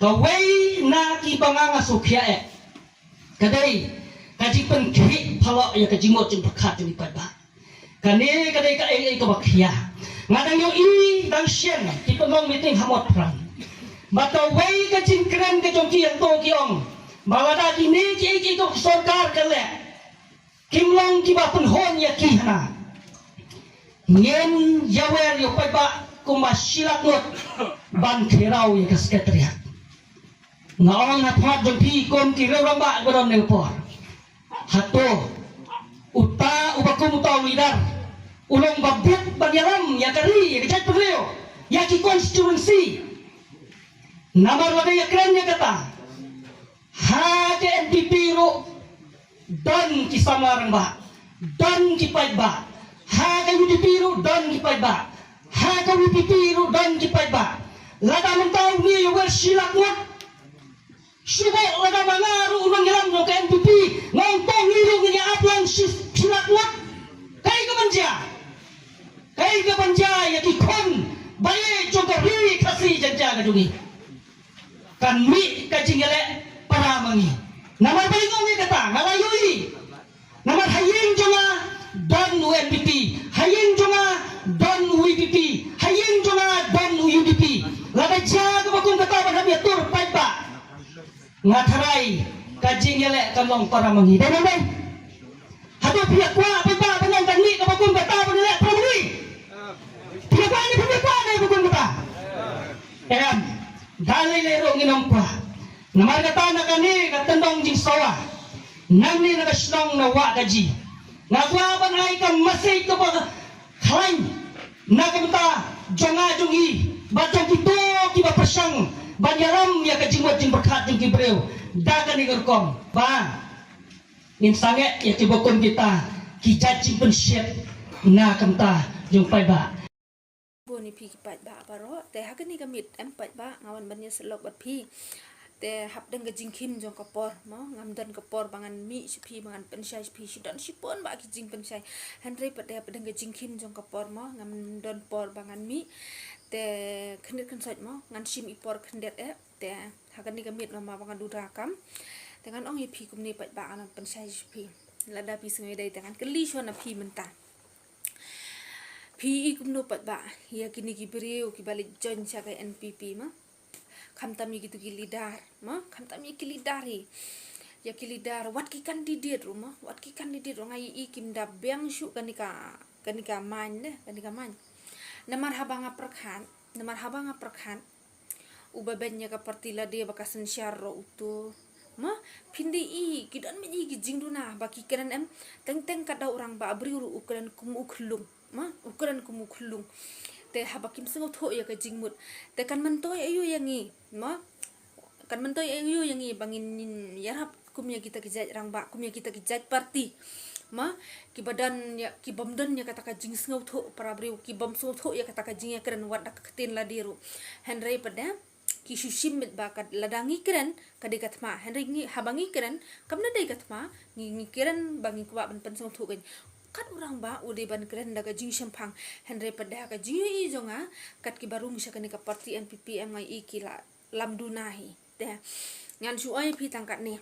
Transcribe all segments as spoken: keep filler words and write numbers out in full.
Kawei na kiba nga nga sngewkhia eh, ka dei ka jingpynkhih phalok ïa ka jingmut jingpyrkhat jong ki paidbah. Kane ka dei kaei kaei kaba khia. Nga dang ïohi dang shen ki pynlong meeting ha Motphran. Bad kawei ka jingkren ka jong ki hangto ki ong ba lada kine kiei kiei ka sorkar ka leh, kim long kiba pynhun ïa ki hana, ngin ïawer ïa u paidbah kumba shi lak ngut ban khiraw ïa ka secretariat. Nga ong ha khmat jong phi kum ki riew rangbah ba don ne por, hato uta uba kum uta u leader u long ba bit ban ïalam ïa ka ri, ïa ka jaitbynriew, ïa ki constituency? Namar lada ïakren ïa kata, ha ka N P P ruh don ki samla rangbah, don ki paidbah. Ha ka U D P ruh don ki paidbah, ha ka V P P ruh don ki paidbah. Lada mynta une u ïawer shi lak ngut, shu bok lada ma nga ruh u nongïalam jong ka N P P, nga ong to ngi ruh ngin ïa ap lang shi, shi lak ngut. Kaei ka ban jia? Kaei ka ban jia ïa ki khun ba ïeit jong ka ri Khasi Jaiñtia ka jong ngi? Kan mih ka jingïaleh para ma ngi. Namar ba ïa ngi kata nga la ïohi. Namar ha ïing jong nga don u N P P, ha ïing jong nga don u V P P, ha ïing jong nga don u U D P. Lada jia kaba kum kata ban hap ïatur paidbah, nga tharai ka jingïaleh kan long para ma ngi. Dei bym dei? Hato phi ïa kwah paidbah ban long kan mih kaba kum kata ban ïaleh para ma ngi? Phi ïa kwah ne phim ïa kwah ne kaba kum kata? Em, da lei lei ruh ngin ym kwah. Namar kata na kane ka tyndong jingsawa, nangne na ka shnong na Wahkaji, nga kwah ban ai ka message kaba khlaiñ na ka bynta jong nga jong i bad jong kito kiba pyrshang ban ïalam ïa ka jingmut jingpyrkhat jong ki briew da kane ka rukom ba ngin sangeh ïa kiba kum kita ki jait jingpynshit na ka bynta jong paidbah. Bun ïa phi ki paidbah baroh, te ha kane ka miet em paidbah nga wan ban ïasyllok bad phi. Te hapdeng ka jingkhim jong ka por mo, ngam don ka por ba ngan mih sha phi, ba ngan pynshai sha phi, shu don shibun bah ki jingpynshai. Hynrei pat te hapdeng ka jingkhim jong ka por mo, ngam don por ba ngan mih. Te khyndiat khynsoit mo, ngan shim i por khyndiat eh. Te ha kane ka miet ma ba nga duh da kam, te ngan ong ïa phi kumne paidbah, ngan pynshai sha phi. Lada phi sngew ïadei te ngan kylli shuwa na phi mynta. Phi i kumno paidbah ïa kine ki briew kiba leit join sha ka N P P ma? Khamtam ïa kito ki leader ma, khamtam ïa ki leader hi, ïa ki leader, wat ki candidate ruh ma, wat ki candidate ruh nga ïohi kim da biang shuh kane ka, kane ka main de, kane ka main. Namar haba nga pyrkhat, namar haba nga pyrkhat, uba beiñ ïa ka party lade ba ka synshar ruh uto ma. Phin da ïohi ki don beit ïa ki jingduna ba ki kren em, teng teng ka dei u rangbah briew ruh u kren kum u khyllung ma, u kren kum u khyllung. Te haba kim sngewthuh ïa ka jingmut, te kan myntoi aïu ïa ngi ma? Kan myntoi aïu ïa ngi ba ngin ïarap kum ïa kita ki jait rangbah, kum ïa kita ki jait party ma, kiba don ïa, ki bym don ïa kata ka jingsngewthuh para briew, ki bym sngewthuh ïa kata ka jingïakren wat da ka ktien lade ruh. Hynrei pat de ki shu shim beit ba ka, lada ngi kren ka dei ka thma, hynrei ngi, haba ngi kren kam da dei ka thma, ngi, ngi kren ba ngi kwah ban pynsngewthuh kein. Kat u rangbah u dei ban kren da ka jingshemphang, hynrei pat de ha ka jingïohi jong nga, kat kiba rung sha kane ka party N P P em nga ïohi ki la lam duna hi. Te ngan shu ong ïa phi tang katne.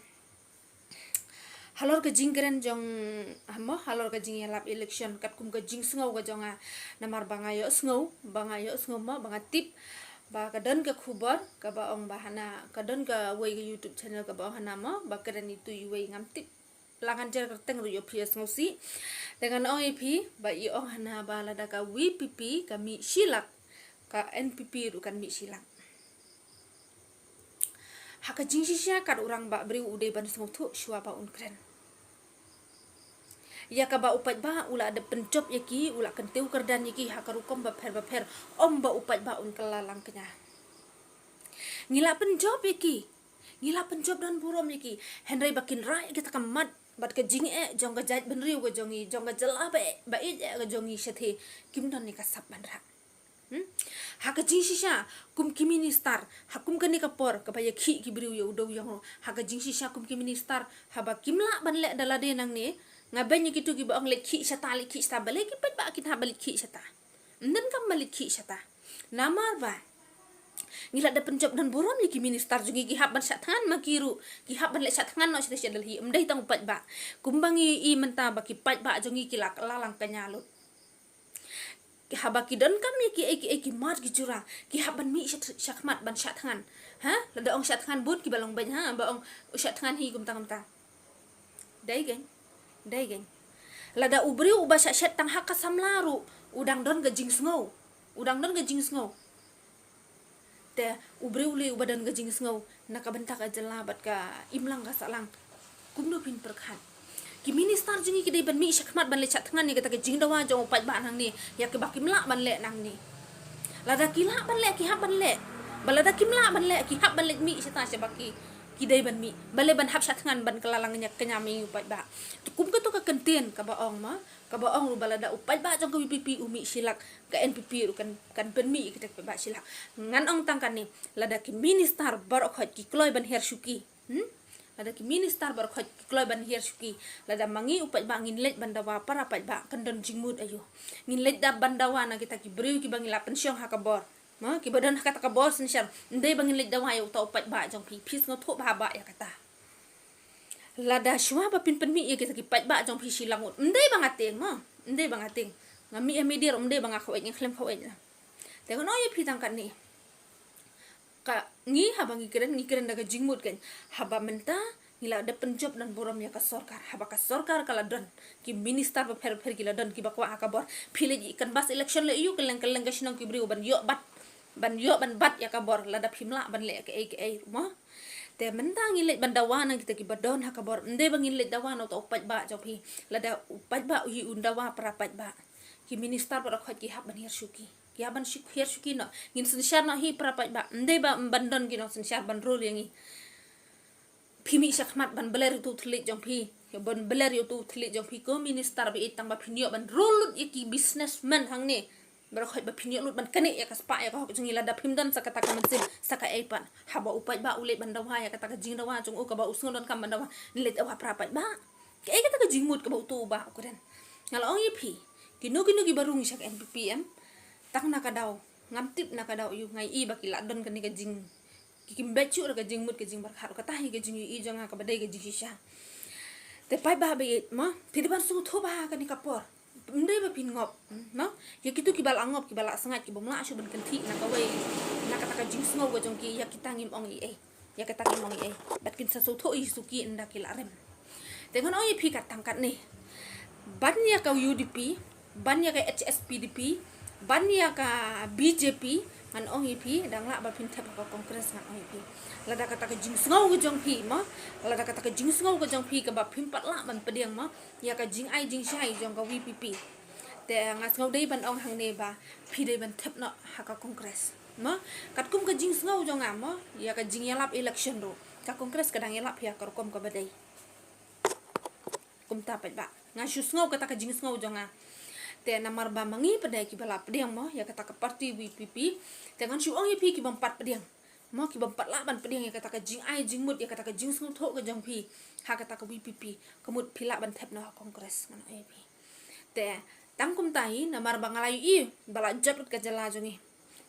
Halor ka jingkren jong, ha mo, halor ka jingïalap election, katkum ka jingsngew ka jong nga, namar ba nga ïohsngew, ba nga ïohsngew mo, ba nga tip ba ka don ka khubor kaba ong ba hana, ka don kawei ka YouTube channel kaba ong hana mo, ba kren itu iwei, ngam tip la ngan jer kyrteng ruh, ïoh phi ïa sngewsih. Te ngan ong ïa phi ba i ong hana ba lada ka V P P ka mih shi lak, ka N P P ruh kan mih shi lak. Ha ka jingshisha kat u rangbah briew u dei ban sngewthuh shuwa ba un kren. Ïa kaba u paidbah u la dep pynjop ïa ki, u la kyntiew kyrdan ïa ki ha ka rukom bapher bapher, ym ba u paidbah un kylla lang kñia. Ngi la pynjop ïa ki, ngi la pynjop don burom ïa ki, hynrei ba kin rah ïa kita ka mat bad ka jingeh jong ka jaitbynriew ka jong ngi, jong ka jylla ba, ba ïeit eh ka jong ngi shathie, kim don ïa ka sap ban rah. Hmm? Ha ka jingshisha kum ki minister, ha kum kane ka por kaba ïakhih ki briew ïa u dewïong ruh, ha ka jingshisha kum ki minister, haba kim lah ban leh da lade nangne, nga beiñ ïa kito kiba ong leit khih shata, leit khih shata, balei ki paidbah kin hap ba leit khih shata? Ym donkam ba leit khih shata. Namar ba Ngi la da pynjop don burom ïa ki minister jong ngi, ki hap ban shah thngan ma ki ruh, ki hap ban leh shah thngan noh shatei sha Delhi, ym dei tang u paidbah. Kumba ngi i mynta ba ki paidbah jong ngi ki la la lang kñia lut. Haba ki donkam ïa kiei kiei ki mat ki jura, ki hap ban mih sha, shakhmat ban shah thngan. Ha? Lada ong shah thngan bun kiba long beiñ, ha, ba ong shah thngan hi kumta kumta. Dei kein, dei kein. Lada u briew uba shah shet tang ha ka samla ruh u dang don ka jingsngew, u dang don ka jingsngew. Te u briew lei uba don ka jingsngew na ka bynta ka jylla bad ka imlang ka sahlang, kumno phin pyrkhat? Ki minister jong ngi ki dei ban mih shakhmat ban leit shah thngan ïa kata ka jingdawa jong u paidbah nangne, ïa kiba kim lah ban leh nangne. Lada ki lah ban leh, ki hap ban leh. Ba lada kim lah ban leh, ki hap ban leit mih shata shaba ki, ki dei ban mih. Balei ban hap shah thngan ban kylla lang ïa ka kñia ma u paidbah? Te kum kato ka kyntien kaba ong ma, kaba ong ruh ba lada u paidbah jong ka VPP u mih shi lak, ka NPP ruh kan, kan pynmih ïa kita ki paidbah shi lak. Ngan ong tang kane, lada ki minister baroh khoit ki kloi ban hiar shuki. Hmm? Lada ki minister baroh khoit ki kloi ban hiar shuki, lada ma ngi u paidbah ngin leit ban dawa para paidbah, kan don jingmut aïu? Ngin leit da ban dawa na kita ki briew kiba ngi la pynshong ha ka bor. Ma, kiba don ha kata ka bor synshar. Ym dei ba ngin leit dawa ïa uta u paidbah jong phi. Phi sngewthuh bha bha ïa kata. Lada shuwa ba phin pynmih ïa kita ki paidbah jong phi shi lak ngut, ym dei ba nga tieng ma, ym dei ba nga tieng. Nga mih ha media ruh ym dei ba nga khawai, nga khlem khawai la. Te ngan ong ïa phi tang katne. Ka ngi haba ngi kren, ngi kren da ka jingmut kan. Haba mynta ngi la da pynjop don burom ïa ka sorkar. Haba ka sorkar ka la don, ki minister bapher bapher ki la don, kiba kwah ha ka bor. Phi leit ïa canvass election leh aïu, kylleng kylleng ka shnong ki briew ban ïoh bat, ban ïoh ban bat ïa ka bor, lada phim lah ban leh kaei kaei ruh ma. Te mynta ngi leit ban dawa na kita kiba don ha ka bor. Ym dei ba ngin leit dawa na uta u paidbah jong phi. Lada u paidbah u hi un dawa para paidbah, ki minister baroh khoit ki hap ban hiar shuki. Ki hap ban shu-, hiar shuki noh. Ngin synshar noh hi para paidbah. Ym dei ba ban don ki nongsynshar ban rule ïa ngi. Phi mih shakhmat ban bler ïa utu u thylliej jong phi. Ban bler ïa utu u thylliej jong phi ko minister ba ïeit, tang ba phin ïoh ban rule lut ïa ki businessman hangne. Baroh khoit ba phin ïoh lut ban knieh ïa ka spah ïa ka hok jong ngi. Lada phim don sa kata ka mynsiem, sa kaei pat? Haba u paidbah u leit ban dawa ïa kata ka jingdawa jong u kaba u sngew donkam ban dawa, ngin leit dawa para paidbah? Kaei kata ka jingmut kaba utu u bah u kren? Nga la ong ïa phi, kino kino kiba rung sha ka NPP em, tang na ka daw, ngam tip na ka daw aïu, nga ïohi ba ki la don kane ka jing, ki, kim bit shuh da ka jingmut ka jingpyrkhat. Kata hi ka jingïohi jong nga kaba dei ka jingshisha. Te paidbah ba ïeit ma, phi dei ban sngewthuh bha ha kane ka por. Ym dei ba phin ngop, hmm, no? Ïa kito kiba la ngop, kiba la sngaid, kiba ym lah shuh ban kynthih na kawei, na kata ka jingsngew ka jong ki, ïa kita ngim ong ei ei. Ïa kata ngim ong ei ei. Bad kin sa sngewthuh ïa suki ynda ki la rem. Te ngan ong ïa phi kat tang katne. Ban ïa ka UDP, ban ïa ka HSPDP, ban ïa ka BJP, ngan ong ïa phi, dang lah ba phin thep ha ka Congress, ngan ong ïa phi. Lada kata ka jingsngew ka jong phi ma, lada kata ka jingsngew ka jong phi kaba phim pat lah ban pdiang ma ïa ka jingai jingshai jong ka VPP, te nga sngew dei ban ong hangne ba phi dei ban thep noh ha ka Congress. Ma, katkum ka jingsngew jong nga ma, ïa ka jingïalap election ruh, ka Congress ka dang ïalap ïa ka rukom kaba dei. Kumta pat ba nga shu sngew kata ka jingsngew jong nga. Te namar ba ma ngi pat dei kiba la pdiang ma ïa kata ka party VPP, te ngan shu ong ïa phi kibym pat pdiang ma, kibym pat lah ban pdiang ïa kata ka jingai jingmut, ïa kata ka jingsngewthuh ka jong phi ha kata ka VPP, ka mut phi lah ban thep noh ha Congress, ngan ong ïa phi. Te tang kumta hi, namar ba nga la ïohi ba la jot lut ka jylla jong ngi,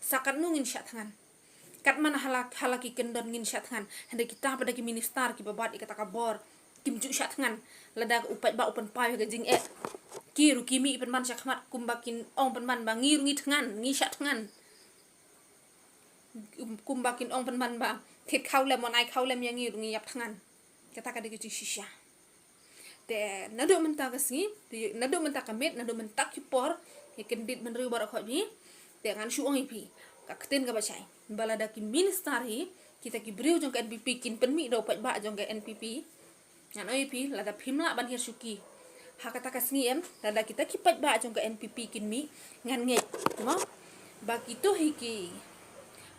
sa katno ngin shah thngan? Katno man ha la, ha la ki kyndon ngin shah thngan? Hynrei kita pat da ki minister kiba bat ïa kata ka bor, kim ju shah thngan. Lada u paidbah u pynpaw ïa ka jingeh, ki ruh ki mih pynban shakhmat, kumba kin ong pynban ba ngi ruh ngi thngan, ngi shah thngan. Kumba kin ong pynban ba thied khaw lem, mon ai khaw lem ïa ngi ruh ngi ïap thngan. Kata ka dei ka jingshisha. Te naduh mynta ka sngi, te naduh mynta ka miet, naduh mynta ki por, ïa kyndit bynriew baroh khoit phi. Te ngan shu ong ïa phi ka ktien kaba shai, ba lada ki minister hi, kita ki briew jong ka NPP kin pynmih da u paidbah jong ka NPP, ngan ong ïa phi, lada phim lah ban hiar shuki ha kata ka sngi em, lada kita ki paidbah jong ka NPP kin mih, ngan ngeit mo ba kito hi ki,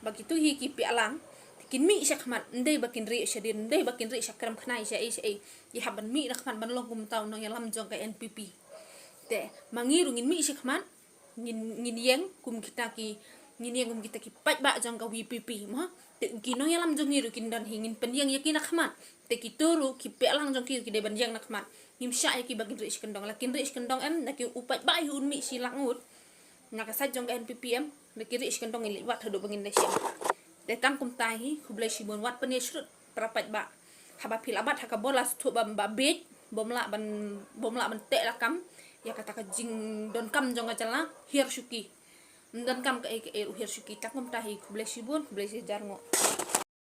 ba kito hi ki Pyialang kin mih shakhmat, ym dei ba kin rieh shadien, ym dei ba kin rieh sha krem khnai sha ei sha ei. Ki hap ban mih shakhmat ban long kumta u nongïalam jong ka NPP. Te ma ngi ruh ngin mih shakhmat, ngin, ngin ïeng kum kita ki, ngin ïeng kum kita ki paidbah jong ka VPP mo. Te ki nongïalam jong ngi ruh kin don hi, ngin pynïeng ïa ki shakhmat. Te kito ruh ki Pyialang jong ki ruh ki dei ban ïeng shakhmat. Ngim shah ïa ki ba kin rieh shi kyndong. La kin rieh shi kyndong em, la ki u paidbah hi un mih shi lak ngut na ka side jong ka NPP em, la ki rieh shi kyndong, ngin leit wad haduh ba ngin leit shem. Te tang kumta hi, khublei shibun, wat pynïasyrut para paidbah. Haba phi la bat ha ka bor la sdang ba, ba bieit, bym lah ban, bym lah ban teh lakam ïa kata ka jingdonkam jong ka jylla, hiar shuki. Ym donkam kaei kaei ruh, hiar shuki. Tang kumta hi, khublei shibun, khublei shihajar nguh.